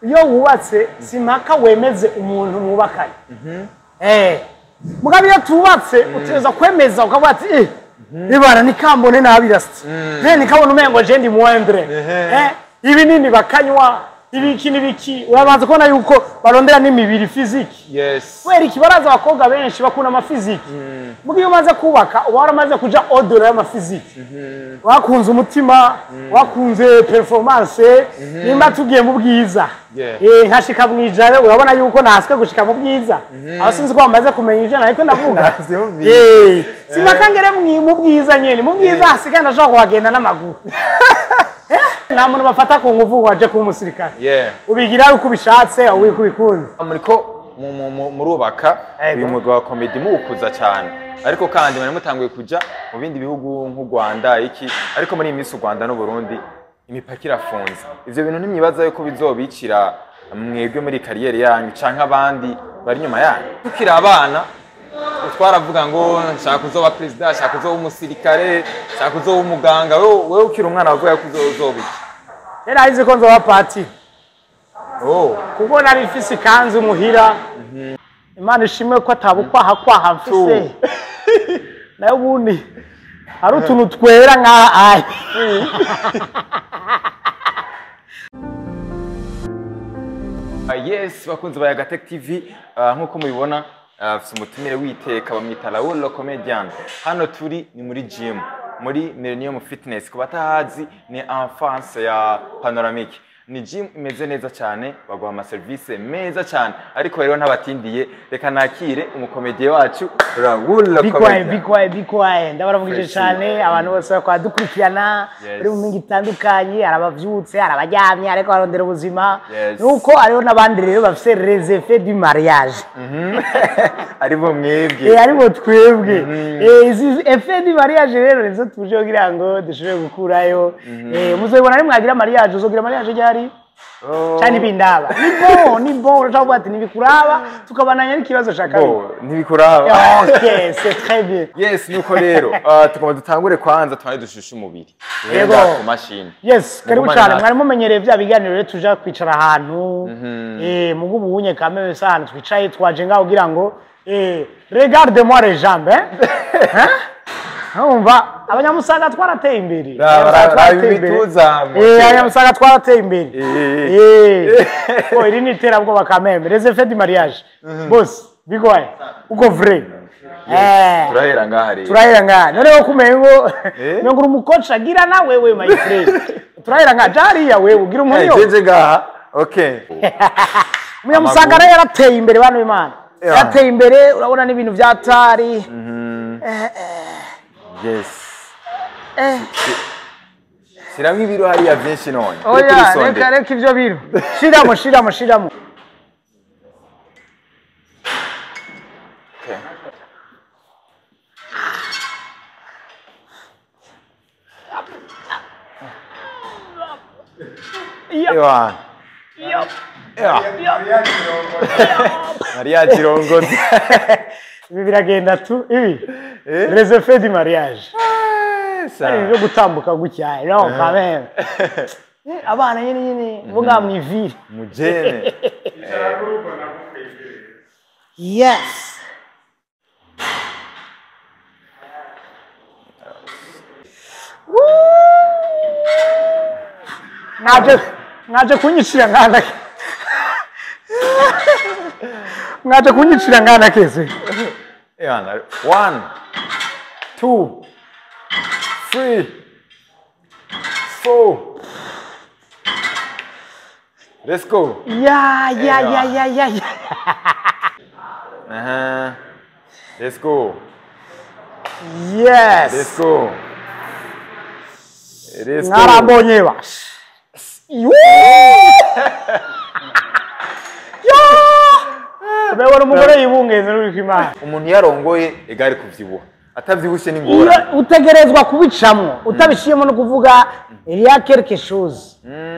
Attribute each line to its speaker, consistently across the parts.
Speaker 1: Iyo wubatse simpaka wemeze umuntu mwubakanye. Mugabe iyo tubatse utegerezwa kwemeza ukavuga ati ibara nikambone nabi rasti. Nikabona umengo je ndi moindre. Ibinini bakanywa ibiki nibiki urabanza kubona yuko barondera n'imibiri physique.
Speaker 2: Yes.
Speaker 1: Kubera ikibaraza abakobwa benshi bakunda ama physique. Mugihe umaze kubaka uba waramaze kuja odora y'ama physique. Wakunze umutima, wakunze performance, nimba tugiye mu bwiza. Nkashika mwijare urabona yuko naswe gushika mu bwiza. Aho sinzi ko bamaze kumenya ivyo ariko ndavuga. Simakangere mu bwiza nyene, mu bwiza hasigaye ndashobora kuhagenda n'amaguru. Nta muntu bafata ku nguvu waje kuba umusirikare. Ubigira uko ubishatse, uko ubikunze.
Speaker 2: Muriko murubaka uyu mwuga wa comedy muwukuza cyane. Ariko kandi mwari mutanguye kuja mu bindi bihugu nk'u Rwanda iki, ariko muri iyi minsi u Rwanda n'u Burundi imipaka irafunze. Ivyo bintu ntimwibaza yuko bizobicira mwebwe muri kariyeri yanyu canke abandi bari nyuma yanyu? Tukiri abana twaravuga ngo nshaka kuzoba president, nshaka kuzoba umusirikare, nshaka kuzoba umuganga. Wewe ukiri umwana wavuga ko uzoba iki?
Speaker 1: Rero azi ko nzoba pati. Kuko nari mfise ikanzu muhira. Imana ishimwe ko atabukwaha kwaha mfise. Nayo ubundi hari utuntu twera nka ayi.
Speaker 2: Yes, bakunzi ba Yagatech TV, nkuko mubibona afise umutumire witeka bamwita Raoul le Comedian. Hano turi ni muri gym, muri Millennium Fitness. Ku batahazi ni enfance ya Panoramic. Ni gym imeze neza cyane, baguha ama service meza cyane. Ariko rero ntabatindiye, reka nakire umukomediye wacu Raoul le Comedian.
Speaker 1: Be quiet, be quiet. Ndabaravugije cyane abantu bose bakwadukurikirana bari mu mingi itandukanye, arabavyutse, arabaryamye, ariko barondera ubuzima. Nuko ariho nabandi rero bafise les effets du mariage.
Speaker 2: Aribo mwebwe.
Speaker 1: Aribo twebwe. Izi effets du mariage rero nizo tuje kugira ngo dushobore gukurayo. Muzobibona ari mwagira mariage, uzogira mariage ryari? Cyane bindaba. Ni bon, urashobora ati nibikuraba tukabananya n'ikibazo cya kabiri.
Speaker 2: Bon, nibikuraba.
Speaker 1: OK, c'est très bien.
Speaker 2: Yes, nuko rero tugomba dutangure kwanza twane dushushe umubiri.
Speaker 1: Yego
Speaker 2: ku mashini.
Speaker 1: Yes, karibu cyane. Mwari mumenyereye bya biganiro rero tuja kwicara ahantu. Mugu ubunye kameme sana twicaye twaje ngaho kugira ngo regarde moi les jambes, hein? Umva abanyamusaga twarateye imbere. Abanyamusaga twarateye imbere. Iri ni iterabwoba kameme. Les effets du mariage. Boss, bigoye. Uko vrai.
Speaker 2: Turahera ngaha rero.
Speaker 1: Turahera ngaha. Noneho kumengo ngo uri umukoca agira na wewe my friend. Turahera ngaha jariya wewe ugira umunyo.
Speaker 2: Jeje ngaha. Okay.
Speaker 1: Umunyamusaga rero yarateye imbere bano Imana. Yarateye imbere urabona n'ibintu byatari.
Speaker 2: Yes. Shiramo ibiro hariya byinshi none.
Speaker 1: Oya, reka reka ivyo biro. Shiramo, shiramo, shiramo.
Speaker 2: Okay. Ewa. Ewa. Maria Kirongozi.
Speaker 1: Ibi biragenda tu ibi. Les effets du mariage. Ari byo gutambuka gutya. No, quand même. Abana nyine nyine vuga mwivire.
Speaker 2: Mujene.
Speaker 1: Yes. Naje kunyicira ngana. Mwaje kunyicira ngana kese.
Speaker 2: Ewana 1 2 3 4. Let's go.
Speaker 1: Ya ya ya ya ya.
Speaker 2: Let's go.
Speaker 1: Yes.
Speaker 2: Let's go. Let's go.
Speaker 1: Ngarabonye bash. Yo! Ubewora umugore yibungenze n'uri kw'Imana.
Speaker 2: Umuntu yarongoye egari kuvyibuha. Atavyibushe ni ngora.
Speaker 1: Utegerezwa kubicamwo, utabishiyemo no kuvuga il y a quelque chose.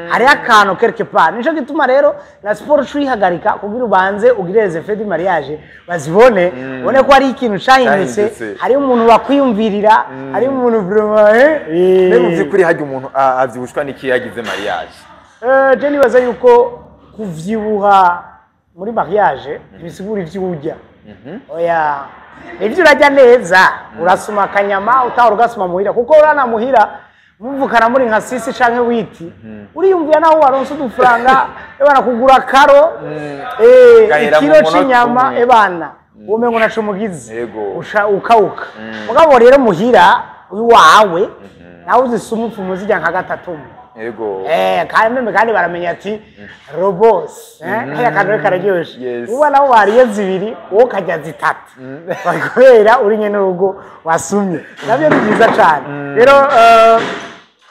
Speaker 1: Hari akantu quelque part. Nico gituma rero na sport uyihagarika kugira ubanze ugire les effets du mariage bazibone, ubone ko ari ikintu cahindutse, hari umuntu bakwiyumvirira, hari umuntu vraiment
Speaker 2: Mbega mu vy'ukuri harya umuntu avyibushwa n'iki yagize mariage?
Speaker 1: Je nibaza yuko Kuvyibuha muri mariage ntibisigura ivyo urya. Oya, ivyo urarya neza, urasuma akanyama utahora ugasuma muhira, kuko urana muhira muvukana muri nka six canke huit, uriyumvira naho waronse udufaranga, ebana, kugura karo,
Speaker 2: Gahera mu
Speaker 1: ikiro
Speaker 2: munota
Speaker 1: c'inyama,
Speaker 2: umwe.
Speaker 1: Ebana, umengo naco mugize.
Speaker 2: Yego.
Speaker 1: Usha ukawuka. Mugabo rero muhira iwawe nawe uzisuma upfuma uzirya nka gatatu.
Speaker 2: Yego.
Speaker 1: Kandi même kandi baramenya ati robos, kaya kantu rero kararyoshe.
Speaker 2: Yes.
Speaker 1: Uba nawe wariye zibiri, wowe ukarya zitatu, kubera uri nyene urugo wasumye, nabyo ni byiza cane. Rero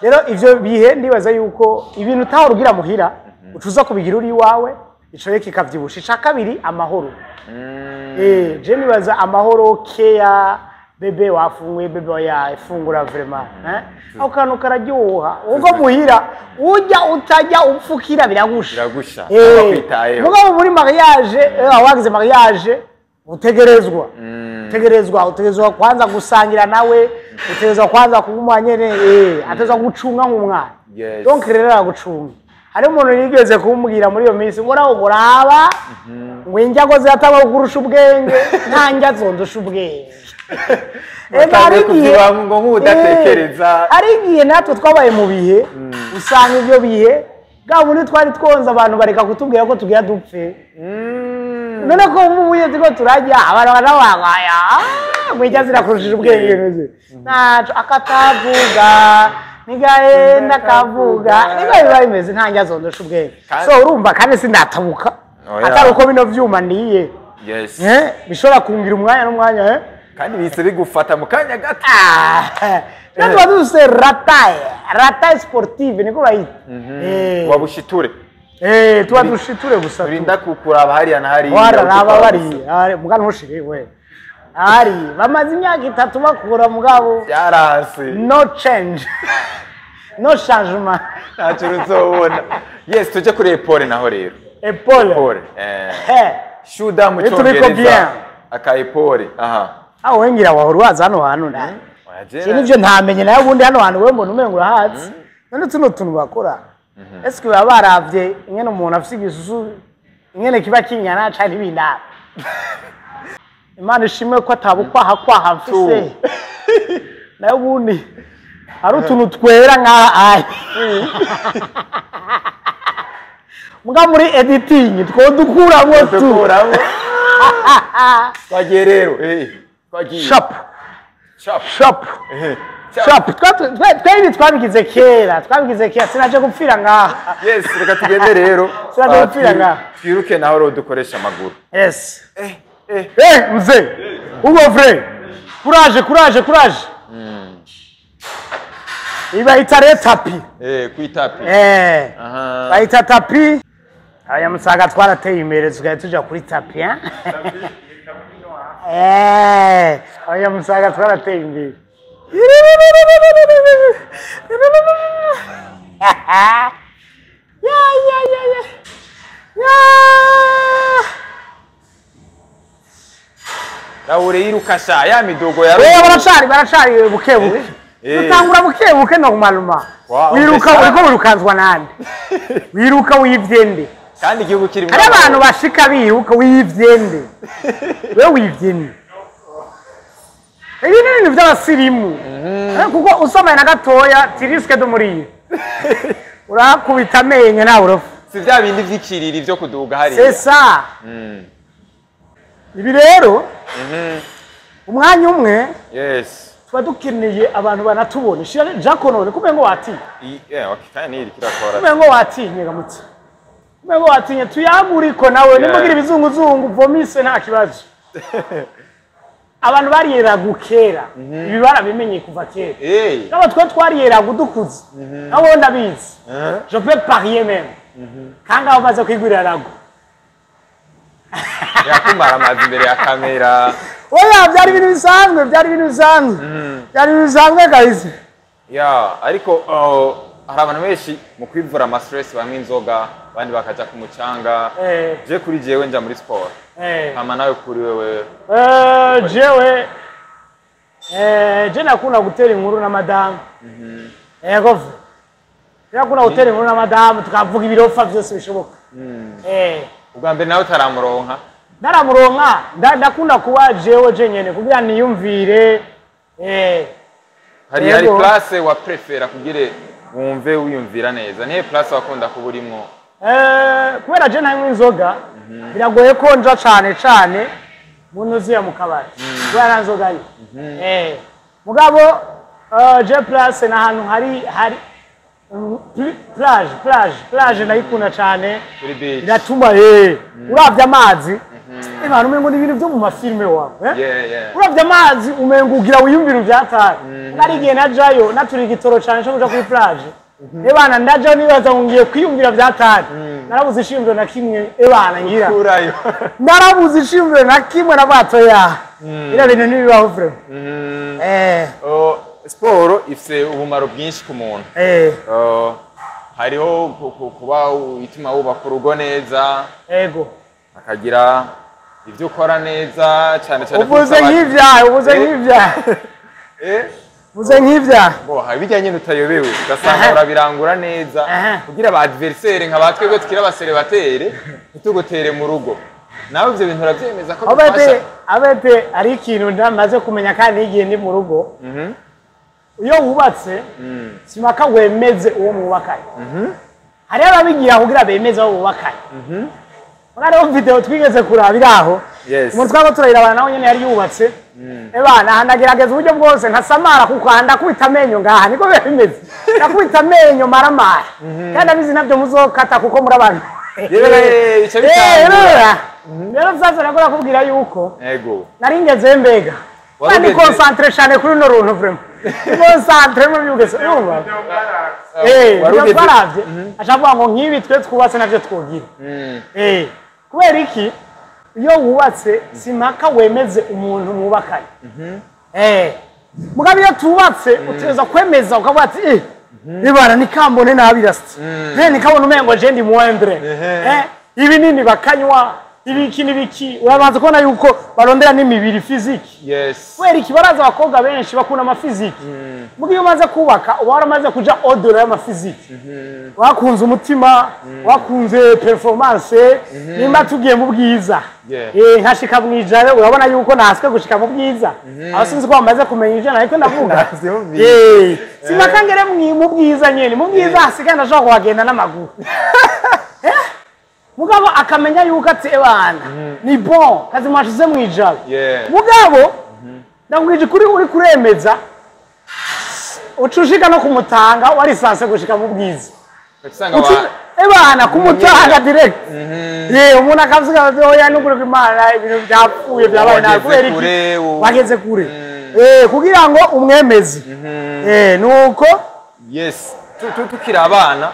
Speaker 1: rero ivyo bihe ndibaza yuko ibintu utahora ugira muhira ucuza kubigira uri iwawe, ico rero kikavyibusha. Ica kabiri, amahoro. Je nibaza amahoro keya, bébé wafunguye, bébé oya ifungura vraiment, eh? Ako kantu kararyoha ubwo muhira ujya utajya upfukira biragusha.
Speaker 2: Biragusha. Bakwitayeho.
Speaker 1: Mugabo muri mariage, wagize mariage, utegerezwa utegerezwa kwanza gusangira nawe, utegerezwa kwanza kuguma nyene, ategerezwa gucunga nk'umwana.
Speaker 2: Yes.
Speaker 1: Donc rero aragucunga. Hari umuntu yigeze kumbwira muri iyo minsi ngo nawe uraba ngo indya ngo ziratanga kurusha ubwenge, nta ndya zondusha ubwenge.
Speaker 2: Batanguye
Speaker 1: Hari igihe-
Speaker 2: kuvyibuha ngo nk'udatekereza.
Speaker 1: Hari igihe natwe twabaye mu bihe, usanga ibyo bihe bwa bundi twari twonze, abantu bareka kutubwira ko tugira dupfe. None ko ubu turiko turajya, abantu banabangaya ngo indya zirakurushije ubwenge, ntaco akatavuga nigahenda kavuga, niko biba bimeze, nta ndya zondusha ubwenge.
Speaker 2: Kandi-
Speaker 1: So urumva kandi sinatabuka
Speaker 2: Oya.
Speaker 1: atari uko bino vyuma niye
Speaker 2: Yes.
Speaker 1: bishobora kungira umwanya n'umwanya, eh?
Speaker 2: Kandi bihise bigufata mu kanya gato.
Speaker 1: Ah, rero tuba dufise rataye sportive, niko bayita.
Speaker 2: Wabushiture.
Speaker 1: Tuba dushiture gusa tu.
Speaker 2: Turinda kukuraba hariya na hariya.
Speaker 1: Wararaba bariya muga ntushire we ari bamaze imyaka 3 bakura mugabo.
Speaker 2: Byaranse.
Speaker 1: No change, no changement.
Speaker 2: Ntacyo uzobona. Yes, tujye kuri épaule naho rero.
Speaker 1: Épaule.
Speaker 2: Épaule. Shoulder mu
Speaker 1: Vitu biko bien.
Speaker 2: Cyongereza. Aka épaule. Aha.
Speaker 1: Aho wengira wahora waza hano hantu na
Speaker 2: Oya,
Speaker 1: je nivyo ntamenye nayo ubundi hano hantu wewe mbona umengo urahazi. None tuno tuntu bakora, eske baba baravye ingene umuntu afise igisusu, ingene kiba kingana canke ibindaba? Imana ishimwe ko atabukwaha kwaha mfise, nayo ubundi hari utuntu twera nka ayi muga muri editing twodukuramwo tu.
Speaker 2: Dukuramo. Twagiye rero. Twagiye.
Speaker 1: Shop.
Speaker 2: Shop.
Speaker 1: Shop.
Speaker 2: Shop.
Speaker 1: Shop. Twe ibi twabigize kera, twabigize kera, sinaje gupfira ngaha.
Speaker 2: Yes, reka tugende rero.
Speaker 1: Sinaje
Speaker 2: Ah,
Speaker 1: gupfira ngaha.
Speaker 2: Twiruke naho rero dukoresha amaguru.
Speaker 1: Yes.
Speaker 2: Eh.
Speaker 1: Eh, mzee. Ugo vrai. Courage, courage, courage. Iba rero tapis.
Speaker 2: Kwi tapis.
Speaker 1: Eh.
Speaker 2: Aha.
Speaker 1: Bayita tapis. Abanyamusaga twarateye imbere tugaye tuja kuri tapis, hein? Eh, abanyamusaga twarateye imbere. Ya ya ya ya. Ya.
Speaker 2: Raure yiruka sha ya midogo ya.
Speaker 1: Oya, baracari, baracari buke buke.
Speaker 2: Eh.
Speaker 1: Utangura buke buke normalement.
Speaker 2: Wow,
Speaker 1: Wiruka
Speaker 2: mbese-
Speaker 1: uriko wirukanswa nande? Wiruka wivyende.
Speaker 2: Kandi igihugu kirimo
Speaker 1: Hari abantu bashika biruka wivyende. Wewe wivyende. Ibi ni ibintu by'abasirimu. Kuko usamaye na gatoya tu risques de mourir. Urakubita amenyo nawe urofa.
Speaker 2: Si bya bindi vy'ikiriri vyo kuduga hariya.
Speaker 1: C'est ça. Ibi rero umwanya umwe
Speaker 2: Yes.
Speaker 1: tuba dukeneye abantu banatubona. Shira Jaconone kumbe ngo watinye.
Speaker 2: Okay, kandi niri kirakora.
Speaker 1: Kumbe ngo watinye gamutse. Kumbe ngo watinye tuyaguriko nawe nimugira ibizunguzungu vomise nta kibazo. Abantu bariyeraga kera. Ibi barabimenye kuva kera.
Speaker 2: Eh.
Speaker 1: Nabo twe twariyeraga dukuze. Nabo ndabizi. Je peux parier même. Kandi aho maze kwigurira rago.
Speaker 2: Yakumara amazi imbere ya kamera.
Speaker 1: Oya, byari ibintu bisanzwe, byari ibintu bisanzwe. Byari ibintu bisanzwe kabisa.
Speaker 2: Ya, ariko hari abantu benshi mu kwivura ama stress banywa inzoga, abandi bakaja ku mucanga.
Speaker 1: Eh.
Speaker 2: Je kuri jewe nja muri sport.
Speaker 1: Eh.
Speaker 2: Hama nawe kuri wewe?
Speaker 1: Jewe je nakunda gutera inkuru na madamu. Yego, nakunda gutera inkuru na madamu tukavuga ibirofa byose bishoboka.
Speaker 2: Ubwa mbere nawe utaramuronka?
Speaker 1: Ndaramuronka, ndakunda kuba jewe jenyene kugira niyumvire.
Speaker 2: Hari place wa prefera kugira wumve wiyumvira neza, nihe place wakunda kuba urimwo?
Speaker 1: Kubera je ntanywa inzoga, biragoye ko nja cane cane munuziya mu kabari kubera nta nzoga ari. Mugabo je place n'ahantu hari plage ndayikunda cane, iratuma uravye amazi abantu umengo ni ibintu vyo mu mafilme wawe. Uravye amazi umengo ugira wiyumvira ivyatari. Nari igihe najayo naturi igitoro cane co kuja kuri plage, ebana ndajayo nibaza ngo ngiye kwiyumvira vyatari, narabuze ishiyumviro na kimwe, ebana ngira narabuze ishiyumviro na kimwe nabato ya ira bintu ntibibaho vraiment.
Speaker 2: Siporo ifise ubumaro bwinshi ku muntu. Hariho kuba ituma wubaka urugo neza.
Speaker 1: Ego.
Speaker 2: Akagira ivyo ukora neza cyane cyane.
Speaker 1: Uvuze nk'ivyaha, uvuze nk'ivyaha. Uvuze nk'ivyaha.
Speaker 2: Bo bijyanye nyine utayobewe ugasanga urabirangura neza kugira aba adversaire nka batwebwe tukira abaserebatere ntitugutere mu rugo. Nawe ivyo bintu uravyemeza ko bifasha?
Speaker 1: Abete ari ikintu ndamaze kumenya kandi igihe ndi mu rugo. Iyo wubatse simaka wemeze uwo mwubakanye. Hari ababigira kugira bemeze uwo bubakanye. Mwana video twigeze kurabira aho. Umuntu twako turayirabana nawe nyene yari yubatse. Ebana hanagerageza uburyo bwose nkasamara kuko ndakubita amenyo ngaha niko bimeze. Ndakubita amenyo maramara. Kandi abizi navyo muzokata kuko muri abantu.
Speaker 2: Ico bitangura.
Speaker 1: Rero sasa nakora kubwira yuko.
Speaker 2: Ego.
Speaker 1: Naringeze mbega. Kandi concentre cyane kuri no runtu vraiment. Concentre mu byugese urumva. Waravye. Ashavuga ngo nkibi twe twubatse navyo twogira. Kubera iki iyo wubatse simpaka wemeze umuntu mwubakanye. Mugabe iyo tubatse uteza kwemeza ukavuga ati ibara nikambone nabi rasti. Nikabona umengo je ndi moindre. Ibi nini bakanywa ibiki nibiki urabanza kubona yuko barondera n'imibiri physique.
Speaker 2: Yes.
Speaker 1: Kubera iki baraza abakobwa benshi bakunda ama physique. Mugihe iyo umaze kubaka uba waramaze kuja odora y'ama physique. Wakunze umutima, wakunze performance, nimba tugiye mu bwiza. Nkashika mwijare urabona yuko naswe gushika mu bwiza. Aho sinzi ko bamaze kumenya ivyo ariko ndavuga. Simakangere mu bwiza nyene, mu bwiza hasigaye ndashobora kuhagenda n'amaguru. Mugabo akamenya yuko ati ebana ni bon kazi mwashize mwijaro. Mugabo ndamwije kuri uri kuremeza ucushika no kumutanga wari sanse gushika mu bwiza. Ebana kumutanga direct. Umuntu akavuga ati oya nukuri kw'Imana ibintu byapfuye byabaye nabi kubera iki wageze kure. Kugira ngo umwemeze. Nuko
Speaker 2: yes tukira abana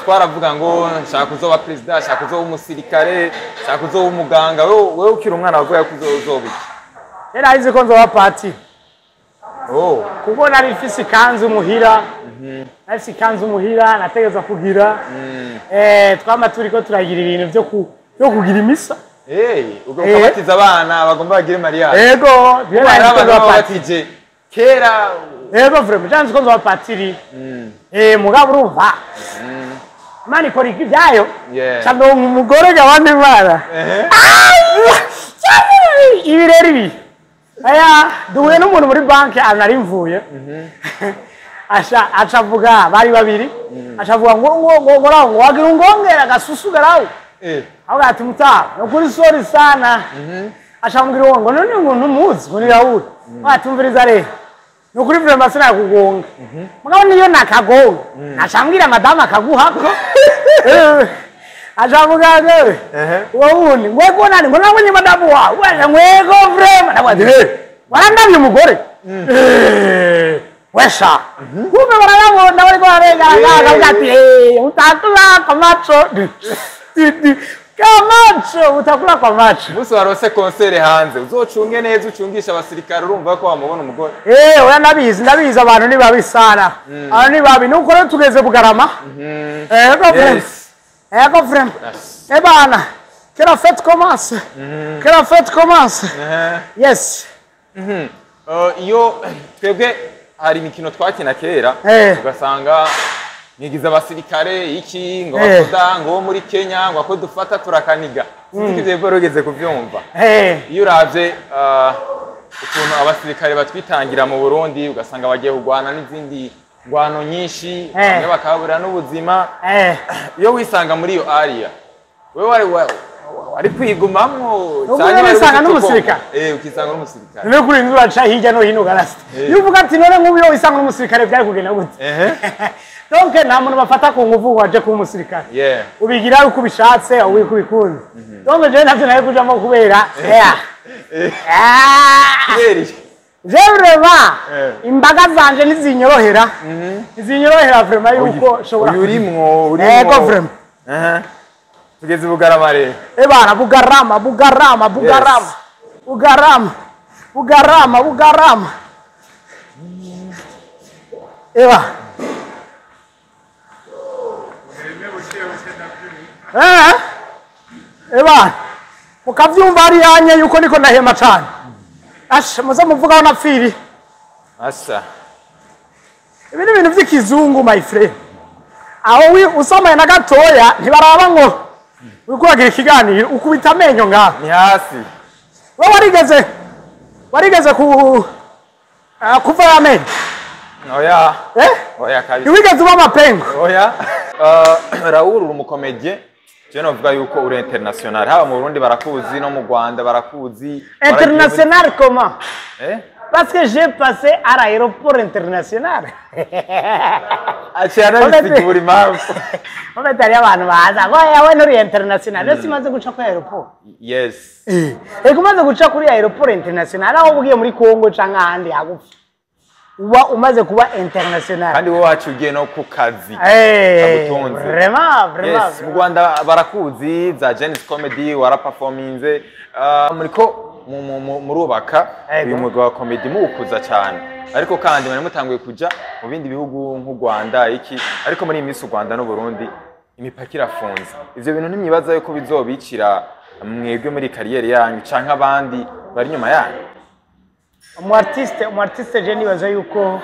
Speaker 2: twaravuga ngo nshaka kuzoba president, nshaka kuzoba umusirikare, nshaka kuzoba umuganga. Wewe ukiri umwana wavuga ko uzoba iki?
Speaker 1: Era izi ko nzoba party. Kuko nari mfise ikanzu muhira. Nari mfise ikanzu muhira nategeza kugira. Twama turiko turagira ibintu byo kugira imisa.
Speaker 2: Ubwo ukabatiza abana bagomba bagire mariage.
Speaker 1: Ego,
Speaker 2: nari batije kera.
Speaker 1: Ego vraiment, janzi ko nzoba patiri. Mugabo urumva. Mani kora ibyayo. Cyangwa umugore gabandi mara. Ibi rero ibi. Aya duhuye n'umuntu muri banki anari mvuye. Aca avuga bari babiri. Aca avuga ngo ngo ngo wagira ungongera gasusugarawo. Avuga ati muta no kuri sorry sana. Aca ambwira ngo none ngo ntumuzi ngo ni Raul. Watumviriza rero. Nukuri vraiment sinakugonga. Mugabo niyo nakagonga. Acambwira madame akaguhako. Acavuga ngo wowe ngwego nani ngo nabonye madame wawe. Wewe ngwego vraiment nabonye. Warandamye umugore. Wesha. Kumbe barayabona bariko barengana ati utakula kwa macho. Kamacho utakula kwa macho.
Speaker 2: Musi warose concert hanze uzocunge neza ucungisha abasirikare urumva ko wamubona umugore.
Speaker 1: Oya ndabizi abantu ni babi sana. Abantu ni babi nuko rero tugeze Bugarama. Ego friend. Ego friend. Ebana que la fête commence. Que la fête commence. Yes.
Speaker 2: Iyo twebwe hari imikino twakina kera ugasanga Mwigize abasirikare iki ngo
Speaker 1: Eh.
Speaker 2: bakoda ngo bo muri Kenya ngo ako dufata turakaniga. Sinzi ko ivyo biporo wigeze kuvyumva. Iyo uravye ukuntu abasirikare batwitangira mu Burundi, ugasanga bagiye kurwana n'izindi ngwano nyinshi, bamwe bakabura n'ubuzima. Iyo wisanga muri iyo area, wewe wari kwigumamwo
Speaker 1: Ubwo
Speaker 2: canke
Speaker 1: rero
Speaker 2: wari
Speaker 1: wisanga
Speaker 2: ufite
Speaker 1: n'umusirikare?
Speaker 2: ubwoba? Ukisanga n'umusirikare.
Speaker 1: None kuri inzu uraca hirya no hino ugarasta. Iyo uvuga ati none nk'ubu iyo wisanga n'umusirikare byari kugenda gute? Donc nta muntu bafata ku nguvu ngo aje kuba umusirikare. Ubigira uko ubishatse, uko ubikunze. Donc jewe navyo nari kujamo kubera yeah. Ah!
Speaker 2: Kubera iki?
Speaker 1: Jewe vraiment imbaga zanje ntizinyorohera, ntizinyorohera vraiment yuko nshobora
Speaker 2: Uyu urimwo.
Speaker 1: Ego, vraiment.
Speaker 2: Aha. Tugeze i Bugarama rero.
Speaker 1: Ebana, Bugarama, Bugarama, Bugarama, Bugarama, Bugarama, Bugarama. Eba. Eba. Mukavyumva hariya yuko niko ndahema cane. Asha, muze muvugaho napfiri.
Speaker 2: Asa.
Speaker 1: Ibi ni ibintu vy'ikizungu, my friend. Aho usamaye na gatoya ntibaraba ngo uriko uragira ikiganiro, ukubita amenyo ngaho.
Speaker 2: Ni hasi.
Speaker 1: Wowe warigeze ku kuva amenyo?
Speaker 2: Oya.
Speaker 1: Eh?
Speaker 2: Oya kabisa.
Speaker 1: Ntiwigeze uba amapengo?
Speaker 2: Oya. Raoul, uri umukomedie. Je novuga yuko uri international. Haba mu Burundi barakuzi, no mu Rwanda barakuzi.
Speaker 1: International comment?
Speaker 2: Eh?
Speaker 1: Parce que j'ai passé à l'aéroport international.
Speaker 2: Aciye anabisigura impamvu.
Speaker 1: En fait, hariyo abantu baza ngo yawe nturi international. Rero simaze guca kuri aéroport. Ego, umaze guca kuri aéroport international, aho ugiye muri Congo canke ahandi hagufi, uba umaze kuba international.
Speaker 2: Kandi wowe wacu ugiye no ku kazi. Kagutunze.
Speaker 1: Vraiment, vraiment.
Speaker 2: Yes, mu Rwanda barakuzi za Genesis Comedy waraperforminze. Muriko murubaka uyu mwuga wa comedy muwukuza cyane. Ariko kandi mwari mutanguye kuja mu bindi bihugu nk'u Rwanda iki, ariko muri iyi minsi u Rwanda n'u Burundi imipaka irafunze. Ivyo bintu ntimwibaza yuko bizobicira mwebwe muri carrière yanyu canke abandi bari inyuma yanyu?
Speaker 1: Umu artiste, je nibaza yuko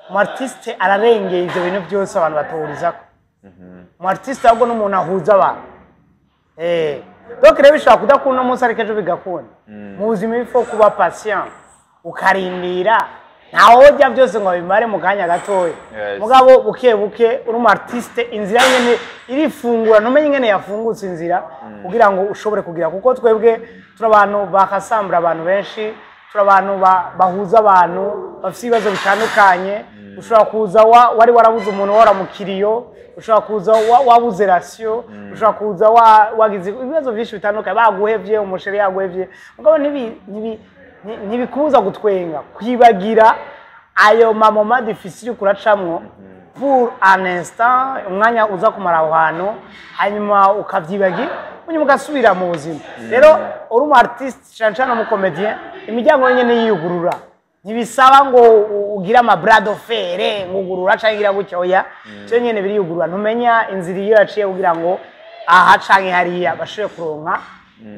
Speaker 1: umu artiste ararengeye ivyo bintu byose abantu batuhurizako. Umu artiste ahubwo n'umuntu ahuza abantu. Donc rero bishobora kudakunda umunsi, ariko ejo bigakunda. Mu buzima il faut kuba patient, ukarindira. Ntawojya byose ngo bimare mu kanya gatoya. Mugabo buke buke uri umu artiste, inzira nyene irifungura, ntumenye ingene yafungutse inzira kugira ngo ushobore kugira, kuko twebwe turi abantu bakasambura abantu benshi, turi abantu bahuza abantu bafite ibibazo bitandukanye. Ushobora kuza wari warabuze umuntu wora mu kiriyo, ushobora kuza wabuze ration, ushobora kuza wagize ibibazo byinshi bitandukanye, baguhevye, umuchéri yaguhevye, mugabo ntibikubuza gutwenga, kwibagira ayo mamoments difficiles kuracamwo pour un instant, umwanya uza kumara aho hantu, hanyuma ukavyibagira, hanyuma ugasubira mu buzima. Rero uri umu artiste, cyane cyane umu comédien, imiryango nyene yiyugurura. Ntibisaba ngo ugire ama bras de fer ngo ugurura canke igira gutya, oya, cyo nyene biriyugurura. Ntumenya inzira iyo yaciye kugira ngo aha canke hariya bashobore kuronka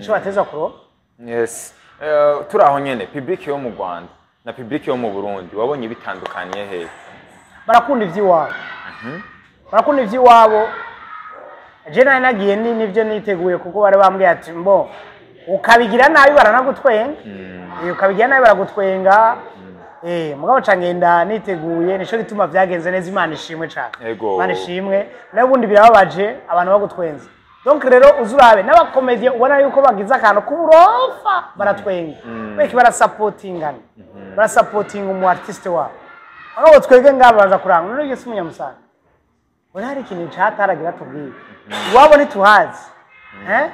Speaker 1: ico bateza kuronka.
Speaker 2: Yes. Turi aho nyene, public yo mu Rwanda na public yo mu Burundi wabonye bitandukaniye hehe?
Speaker 1: Barakunda ivy'iwabo, barakunda ivy'iwabo. Je nari nagiye ni nivyo niteguye, kuko bari bambwiye ati mbo ukabigira nabi baranagutwenga. Ukabigira nabi baragutwenga. Mugabo ca ngenda niteguye, nico gituma vyagenze neza. Imana ishimwe cane. Imana ishimwe. Nayo ubundi birababaje abantu bagutwenza. Donc rero uzurabe n'abakomediye, ubona yuko bagize akantu k'uburofa baratwenga, beki barasapotingana, barasapotinga umu artiste wabo. Mugabo twebwe ngaba baza kuranga none gese umunyamusaga uri hari ikintu cataragira tubwiye iwabo ntituhazi. Eh?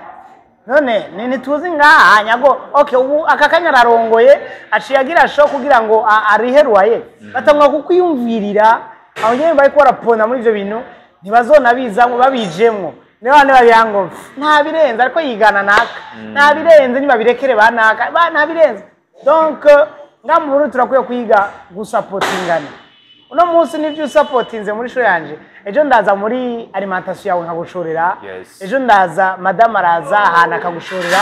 Speaker 1: None ni ntituzi ngaha nyago. Okay, ubu aka kanya ararongoye, aciye agira show kugira ngo arihe ruwaye, batangwa kukwiyumvirira. Aho nyene bariko baraponda muri ivyo bintu, ntibazonabizamwo, babijemwo niba bane bagira ngo nta birenze, ariko yigana naka, nta birenze, nibabirekere banaka nta birenze. Donc nga mu Burundi turakwiye kwiga gusapotingana. Uno munsi nivyo usapotinze muri show yanje, ejo ndaza muri alimentation yawe nkagushorera. Ejo ndaza, madame araza ahantu akagushorera.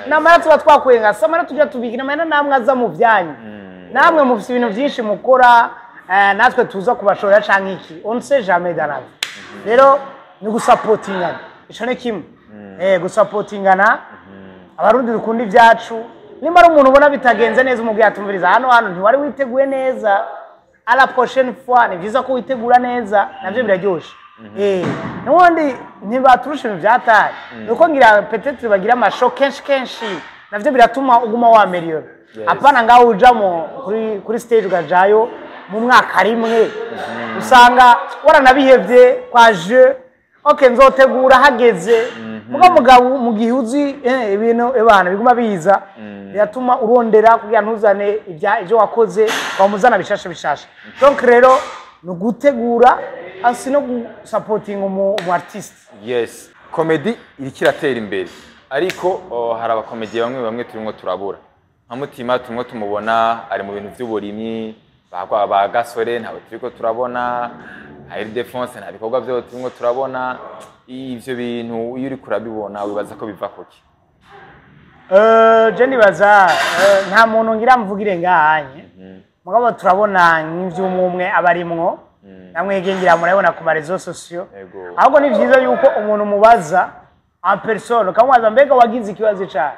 Speaker 1: Namara tuba twakwenga samara tujya tubikira amahera, namwe aza mu byanyu, namwe mufite ibintu byinshi mukora, natwe tuza kubashorera canke iki, on ne sait jamais dans la vie. Rero ni gusapotingana, ico ni kimwe. Gusapotingana, Abarundi dukunda ibyacu. Nimba ari umuntu ubona bitagenze neza, umubwiye atumviriza, hano hantu ntiwari witeguye neza, à la prochaine fois ni vyiza ko witegura neza, navyo biraryoshe. N'ubundi ntibaturusha ibintu vyataye, nuko ngira peut-être bagira ama show kenshi kenshi, navyo biratuma uguma waméliora. Apana ngaho ujamo kuri stage ukajayo mu mwaka rimwe, usanga waranabihevye kwa je okay nzotegura hageze. Muga mugabo mu gihe uzi ibintu ebana biguma biza, biratuma urondera kugira ntuzane ibya ibyo wakoze, wamuzana bishasha bishasha. Donc rero ni ugutegura asi no gusapotinga umu artiste.
Speaker 2: Yes, comedy iriko iratera imbere, ariko hari abakomediye bamwe bamwe turimo turabura, nka Mutima turimo tumubona ari mu bintu vy'uburimyi, bagwa ba Gasore ntabwo turiko turabona, nka Ildefonse nta bikorwa vyo turimo turabona. Ivyo bintu iyo uriko urabibona wibaza ko biva kuki?
Speaker 1: Je nibaza nta muntu ngira mvugire ngahanye, mugabo turabona nk'ivy'umwe aba arimwo, namwege ngira murabona ku ma réseaux sociaux. Ahubwo ni vyiza yuko umuntu mubaza en personne, ukamubaza: mbega wagize ikibazo cyane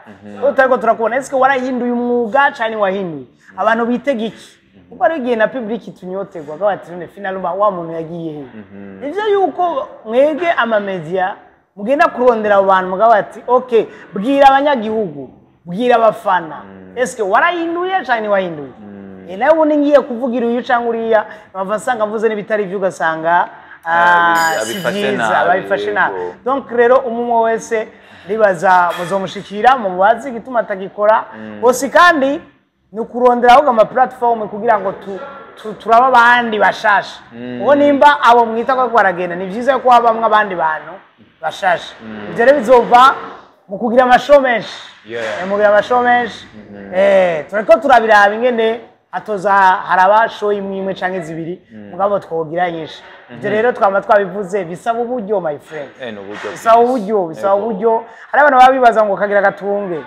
Speaker 1: utariko turakubona, est-ce que warahinduye umwuga cyane, wahinduye abantu bitega iki? Kuko hari igihe na public tunyoterwa bati: none finalement wa muntu yagiye he? Nivyo yuko mwege ama media mugenda kurondera abo bantu, mugabo ati: okay, bwira abanyagihugu, bwira abafana, est-ce que warahinduye cyane, wahinduye? Nawe ubundi ngiye kuvugira uyu cyangwa uriya, bava nsanga mvuze n'ibitari byo, ugasanga si
Speaker 2: abifashe
Speaker 1: byiza,
Speaker 2: nabi,
Speaker 1: babifashe nabi. Donc rero umwe wese ndibaza muzomushikira mubaze igituma atagikora bose, kandi ni ukurondera ahubwo ama platform kugira ngo turabe abandi bashasha. Ubwo nimba abo mwita ko baragenda, ni byiza ko habamwo abandi bantu bashasha. Ibyo rero bizova mu kugira ama show menshi. Mu kugira ama show menshi. Turiko turabiraba ingene hatoza haraba show imwe imwe canke zibiri, mugabo twogira nyinshi. Ibyo rero twama twabivuze, bisaba uburyo, my friend.
Speaker 2: Ni uburyo
Speaker 1: Bisaba
Speaker 2: bwinshi.
Speaker 1: uburyo, bisaba uburyo. Hari abantu baba bibaza ngo kagira gatunge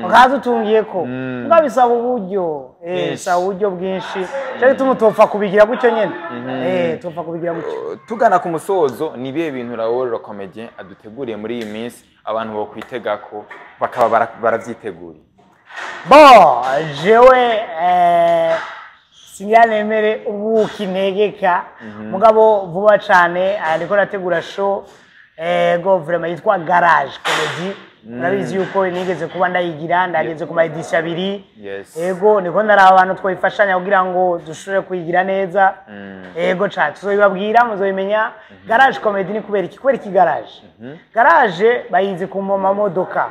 Speaker 1: ukaza utungiyeko, mugabo bisaba uburyo,
Speaker 2: Bwinshi.
Speaker 1: bisaba uburyo bwinshi. Cyo gituma utopfa kubigira gutyo nyene, topfa kubigira gutyo.
Speaker 2: Tugana ku musozo, ni ibihe bintu Raoul le Comedien aduteguriye muri iyi minsi, abantu bokwitega ko bakaba baravyiteguriye?
Speaker 1: Bon, jewe singira nemere ubuki ntegeka, mugabo vuba cane ndiko nategura show go vraiment yitwa Garage Comedy. Murabizi yuko nigeze kuba ndayigira, ndageze ku ma édition abiri. Ego, niko ndaraba abantu twifashanya kugira ngo dushobore kuyigira neza. Ego cane, tuzobibabwira, muzobimenya. Garage Comedy ni kubera iki? Kubera iki garage? Garage bayizi ku mamodoka.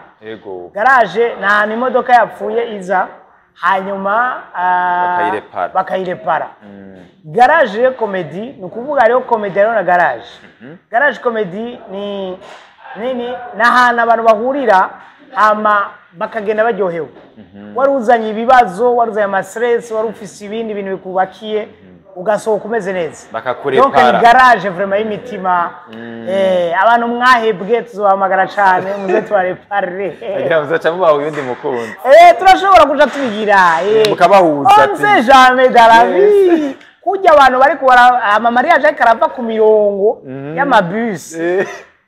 Speaker 1: Garage ni ahantu imodoka yapfuye iza, hanyuma
Speaker 2: Bakayirepara.
Speaker 1: Bakayirepara. Garage comedy ni ukuvuga hariho comedy, hariho na garage. Garage comedy ni ahantu abantu bahurira, hama bakagenda baryohewe. Wari uzanye ibibazo, wari uzanye ama stress, wari ufise ibindi bintu bikubakiye, ugasohoka umeze neza.
Speaker 2: Bakakurepara.
Speaker 1: Donc ni garage vraiment y'imitima. Abantu mwahebwe tuzobahamagara cane muze tubarepare.
Speaker 2: Kugira muzoca mubaha uyundi mukunzi.
Speaker 1: Turashobora kuja tubigira.
Speaker 2: Mukabahuza
Speaker 1: On
Speaker 2: ati-
Speaker 1: sait jamais dans la vie. Kurya abantu bari kubara ama mariage ariko arava ku mirongo y'amabisi.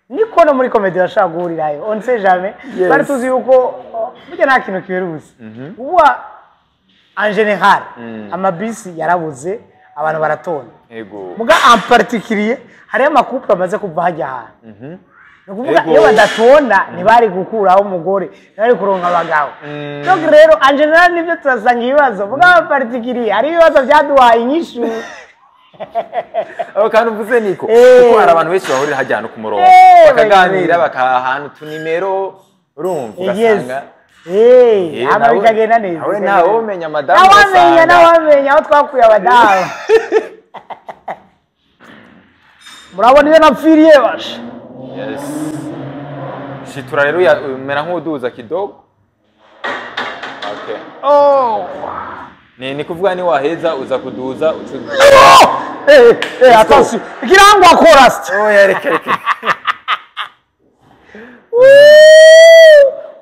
Speaker 1: Niko no muri comedy bashobora guhurirayo. On sait jamais. Bari tuzi yuko burya nta kintu kibera ubusa. Ubu en général amabisi yarabuze, abantu baratonda. Muga en particulier hariyo ama couple amaze kuva hajya ahantu. Ni ukuvuga iyo badatonda ntibari gukuraho umugore, ntibari kuronka abagabo. Donc rero en général nibyo turasanga ibibazo, muga en particulier hari ibibazo byaduhaye inyishu.
Speaker 2: Aho kandi uvuze niko, kuko hari abantu benshi bahurira hajya ahantu ku murongo, bakaganira, bakahana utunimero, urumva, ugasanga
Speaker 1: Hama bikagenda neza.
Speaker 2: Nawe
Speaker 1: Bikagenda
Speaker 2: ntawe
Speaker 1: neza.
Speaker 2: umenya madamu
Speaker 1: Ntawamenya,
Speaker 2: usanga.
Speaker 1: Ntawamenya aho twakuye abadamu. Murabona iyo napfiriye basha.
Speaker 2: Yes. Shitura rero umera nk'uduza kidogo. Okay.
Speaker 1: Oh.
Speaker 2: Ni kuvuga ni waheza uza kuduza ucu.
Speaker 1: Attention. Ikirangwa chorus.
Speaker 2: Oh, ya, reka reka.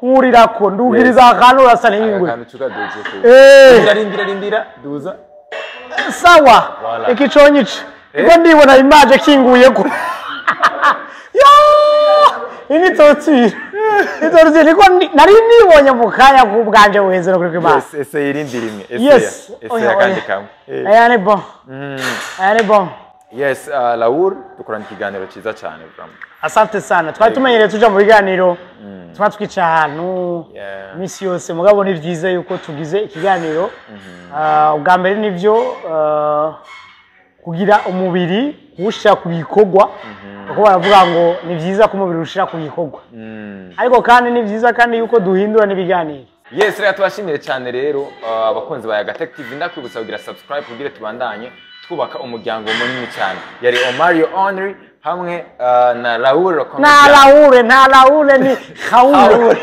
Speaker 1: Nkurirako ndugiriza akantu urasa n'ingwe.
Speaker 2: Akantu cuka duze ku. Rindira, rindira, rindira, duza.
Speaker 1: Sawa.
Speaker 2: Voilà.
Speaker 1: Iki conyica. Niko ndibona image kinguyeko. Iyi ni torture, ni torture. Niko nari nibonye mu kanya k'ubwanje buheze no kuri kw'Imana.
Speaker 2: Yes, ese irindi rimwe.
Speaker 1: Yes.
Speaker 2: Ese
Speaker 1: Oya,
Speaker 2: akandi
Speaker 1: oya.
Speaker 2: kamwe.
Speaker 1: Aya ni bon, aya ni bon.
Speaker 2: Yes, Raoul, dukorana ikiganiro cyiza cyane vraiment.
Speaker 1: Asante sana. Twari tumenyereye tuja mu biganiro tuba twica ahantu iminsi yose, mugabo ni byiza yuko tugize ikiganiro. Ah, ubwa mbere nibyo, kugira umubiri kuwushyira ku gikorwa, kuko baravuga ngo ni byiza ko umubiri ushyira ku gikorwa, ariko kandi ni byiza kandi yuko duhindura n'ibiganiro.
Speaker 2: Yes, reka tubashimire cyane rero, abakunzi ba Yagatech TV. Ndakwibutsa kugira subscribe kugira tubandanye twubaka umuryango munini cyane. Yari Omario Henry hamwe na Raoul
Speaker 1: Nta
Speaker 2: Comedian.
Speaker 1: Raoul, nta Raoul, ni Raoul.
Speaker 2: Raoul.